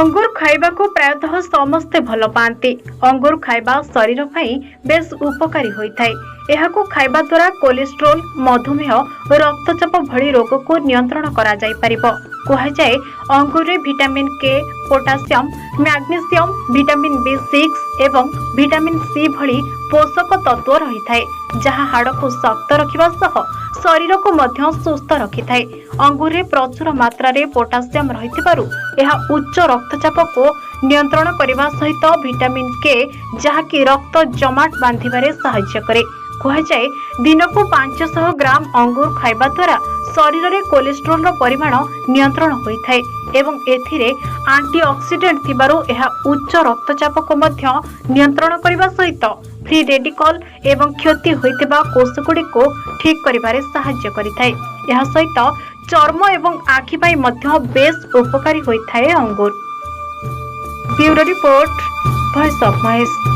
ଅଙ୍ଗୁର ଖାଇବାକୁ ପ୍ରାୟତଃ ସମସ୍ତେ ଭଲ ପାଆନ୍ତି। ଅଙ୍ଗୁର ଖାଇବା ଶରୀର ପାଇଁ ବେଶ ଉପକାରୀ ହୋଇଥାଏ। ଏହାକୁ ଖାଇବା ଦ୍ୱାରା କୋଲେଷ୍ଟ୍ରୋଲ, ମଧୁମେହ, ରକ୍ତଚାପ ଭଳି ରୋଗକୁ ନିୟନ୍ତ୍ରଣ କରାଯାଇପାରିବ। କୁହାଯାଏ, ଅଙ୍ଗୁରରେ vitamin K, potassium, magnesium, vitamin B6 ଏବଂ ଭିଟାମିନ୍ ସି ଭଳି ପୋଷକ ତତ୍ତ୍ୱ ରହିଥାଏ, ଯାହା ହାଡ଼କୁ ଶକ୍ତ ରଖିବା ସହ ଶରୀରକୁ ମଧ୍ୟ ସୁସ୍ଥ ରଖିଥାଏ। ଅଙ୍ଗୁରରେ ପ୍ରଚୁର ମାତ୍ରାରେ ପୋଟାସିୟମ ରହିଥିବାରୁ ଏହା ଉଚ୍ଚ ରକ୍ତଚାପକୁ ନିୟନ୍ତ୍ରଣ କରିବା ସହିତ ଭିଟାମିନ୍ କେ, ଯାହାକି ରକ୍ତ ଜମାଟ ବାନ୍ଧିବାରେ ସାହାଯ୍ୟ କରେ। କୁହାଯାଏ, ଦିନକୁ 500 ଗ୍ରାମ ଅଙ୍ଗୁର ଖାଇବା ଦ୍ୱାରା ଶରୀରରେ କୋଲେଷ୍ଟ୍ରୋଲର ପରିମାଣ ନିୟନ୍ତ୍ରଣ ହୋଇଥାଏ ଏବଂ ଏଥିରେ ଆଣ୍ଟିଅକ୍ସିଡେଣ୍ଟ ଥିବାରୁ ଏହା ଉଚ୍ଚ ରକ୍ତଚାପକୁ ମଧ୍ୟ ନିୟନ୍ତ୍ରଣ କରିବା ସହିତ ଫ୍ରି ରେଡିକଲ ଏବଂ କ୍ଷତି ହୋଇଥିବା କୋଷଗୁଡ଼ିକୁ ଠିକ୍ କରିବାରେ ସାହାଯ୍ୟ କରିଥାଏ। ଏହା ସହିତ ଚର୍ମ ଏବଂ ଆଖି ପାଇଁ ମଧ୍ୟ ବେଶ ଉପକାରୀ ହୋଇଥାଏ ଅଙ୍ଗୁର। Bureau report, voice of Mahesh.